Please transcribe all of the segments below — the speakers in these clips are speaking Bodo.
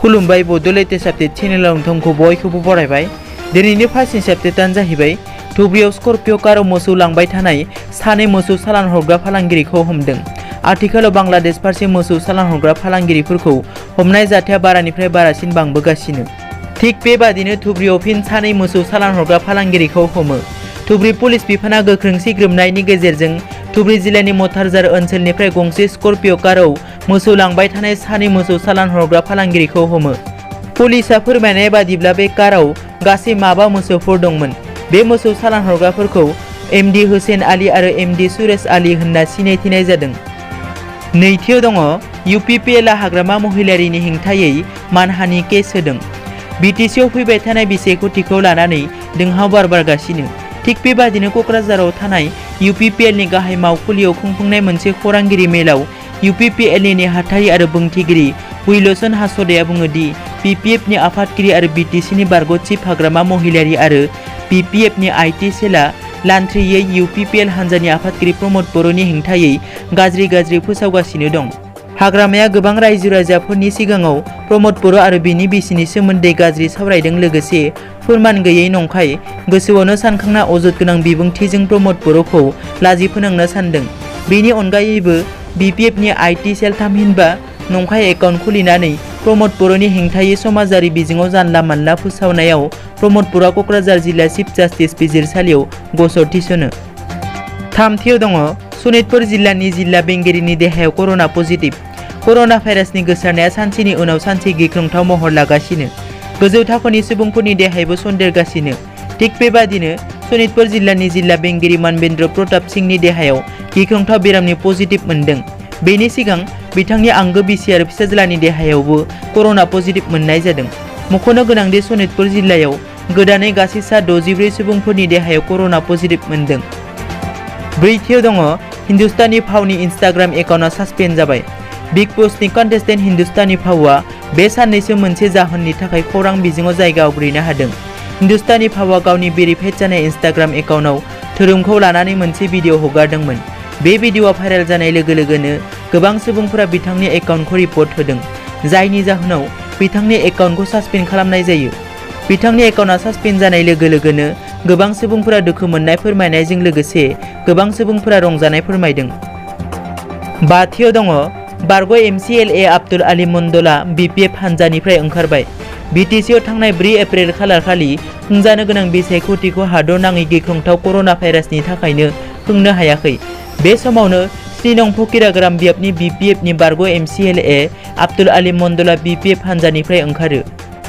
खुलुमबाय बड' लेटेस्ट आपडेट चेनेलाव नोंथांखौ बयखौबो बरायबाय। दिनैनि फार्स्ट आपडेटआनो जाहैबाय धुबुरीयाव स्कर्पिय' काराव मोसौ लांबाय थानाय सानै मोसौ सालान हरग्रा फालांगिरिखौ हमदों। आथिखालाव बांलादेश फारसे मोसौ सालान हरग्रा फालांगिरिफोरखौ हमनाय जाथाया बारानिफ्राय बारासिन बांबोगासिनो। थिग बेबादिनो धुबुरीयाव फिन सानै मोसौ सालान हरग्रा फालांगिरिखौ हमो। धुबुरी पुलिस बिफाना गोख्रों सिग्रोमनायनि गेजेरजों धुबुरी जिल्लानि मथारजार ओनसोलनिफ्राय गंसे स्कर्पिय' काराव मोसौ लांबाय थानाय सानै मोसौ सालान हरग्रा फालांगिरिखौ हमो। पुलिसआ फोरमायनाय बादिब्ला बे काराव गासै माबा मोसौफोर दंमोन। बे मोसौ सालान हरग्राफोरखौ एमडी हुसैन आली आरो एमडी सुरेश आली होनना सिनायथिनाय जादों। नैथियाव दङ UPPL हाग्रामा महिलारिनि हेंथायै मानहानि केस होदों। बिटिसिआव फैबाय थानाय बिसायख'थिखौ लानानै दोंहाव बार बारगासिनो। थिग बेबादिनो क'क्राझाराव थानाय UPPL नि गाहाय मावखुलियाव खुंफुंनाय मोनसे खौरांगिरि मेलाव UPPL नि नेहाथारि आरो बुंथिगिरि उइलसन हास'दाया बुङो दि PPF नि आफादगिरि आरो BTC नि बारग' चिफ हाग्रामा महिलारि आरो PPF नि IT सेलआ लान्थ्रियै UPPL हान्जानि आफादगिरि प्रमद बर'नि हेंथायै गाज्रि फोसावगासिनो दं। हाग्रामाया गोबां रायजो राजाफोरनि सिगाङाव प्रमद बर' आरो बिनि बिसिनि सोमोन्दै गाज्रि सावरायदों, लोगोसे फोरमान गैयै नंखाय गोसोआवनो सानखांना अजद गोनां बिबुंथिजों प्रमद बर'खौ लाजि फोनांनो सानदों। बेनि अनगायैबो BPF नि IT सेल थामहिनबा नंखाय एकाउन्ट खुलिनानै प्रमद बर'नि हेंथायै समाजारि बिजोङाव जानला मानला फोसावनायाव प्रमद बर'आ क'क्राझार जिल्ला चिफ जास्टिस बिजिरसालियाव गसर थिसनो। थामथियाव दङ सनितपुर जिल्लानि जिल्ला बेंगिरिनि देहायाव कर'ना पजिटिभ। कर'ना भाइरासनि गोसारनाया सानसेनि उनाव सानसे गिख्रंथाव महर लागासिनो। गोजौ थाखोनि सुबुंफोरनि देहायबो सन्देरगासिनो। थिग बेबादिनो सनितपुर जिल्लानि जिल्ला बेंगिरि मानवेन्द्र प्रताप सिंहनि देहायाव गिख्रंथाव बेरामनि पजिटिभ मोनदों। बेनि सिगां बिथांनि आंगो बिसि आरो फिसाज्लानि देहायावबो कर'ना पजिटिभ मोननाय जादों। मख'नो गोनांदि सनितपुर जिल्लायाव गोदानै गासै सा 64 सुबुंफोरनि देहायाव कर'ना पजिटिभ मोनदों। ब्रैथियाव दङ हिन्दुस्तानी फावनि इन्स्टाग्राम एकाउन्टआ सासपेन्ड जाबाय। बिग बसनि कन्टेस्टेन्ट हिन्दुस्तानी फावआ बे साननैसो मोनसे जाहोननि थाखाय खौरां बिजोङाव जायगा आवग्रिनो हादों। हिन्दुस्तानी फावआ गावनि भेरिफाइड जानाय इन्स्टाग्राम एकाउन्टआव धोरोमखौ लानानै मोनसे भिडिअ हगारदोंमोन। बे भिडिअआ भाइरेल जानाय लोगो लोगोनो गोबां सुबुंफोरा बिथांनि एकाउन्टखौ रिपर्ट होदों, जायनि जाहोनाव बिथांनि एकाउन्टखौ सासपेन्ड खालामनाय जायो। बिथांनि एकाउन्टआ सासपेन्ड जानाय लोगो लोगोनो गोबां सुबुंफोरा दुखु मोननाय फोरमायनायजों लोगोसे गोबां सुबुंफोरा रंजानाय फोरमायदों। बाथियाव दङ बारग' MCLA आब्दुल आली मण्डलआ BPF हान्जानिफ्राय ओंखारबाय। BTCआव थांनाय 4 एप्रिल खालारखालि खुंजानो गोनां बिसायख'थिखौ हादर नाङै गिख्रंथाव कर'ना भाइरासनि थाखायनो खुंनो हायाखै। बे समावनो 7 नं फकिराग्राम बियाबनि BPF नि बारग' MCLA आब्दुल आली मण्डलआ BPF हान्जानिफ्राय ओंखारो।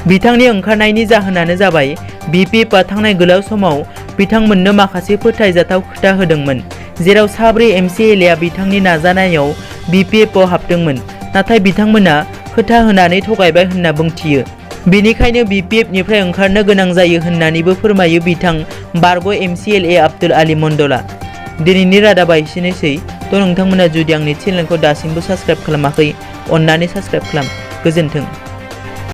बिथांनि ओंखारनायनि जाहोनानो जाबाय BPFआ थांनाय गोलाव समाव बिथांमोननो माखासे फोथायजाथाव खोथा होदोंमोन, जेराव सा 4 MCLA आ बिथांनि नाजानायाव BPFआव हाबदोंमोन, नाथाय बिथांमोना खोथा होनानै थगायबाय होनना बुंथियो। बेनिखायनो BPFनिफ्राय ओंखारनो गोनां जायो होननानैबो फोरमायो बिथां बारग' MCLA आब्दुल आली मण्डलआ। दिनैनि रादाबा एसेनोसै। नोंथांमोना जुदि आंनि चेनेलखौ दासिमबो साबस्क्राइब खालामाखै, अन्नानै साबस्क्राइब खालाम। गोजोन्थों।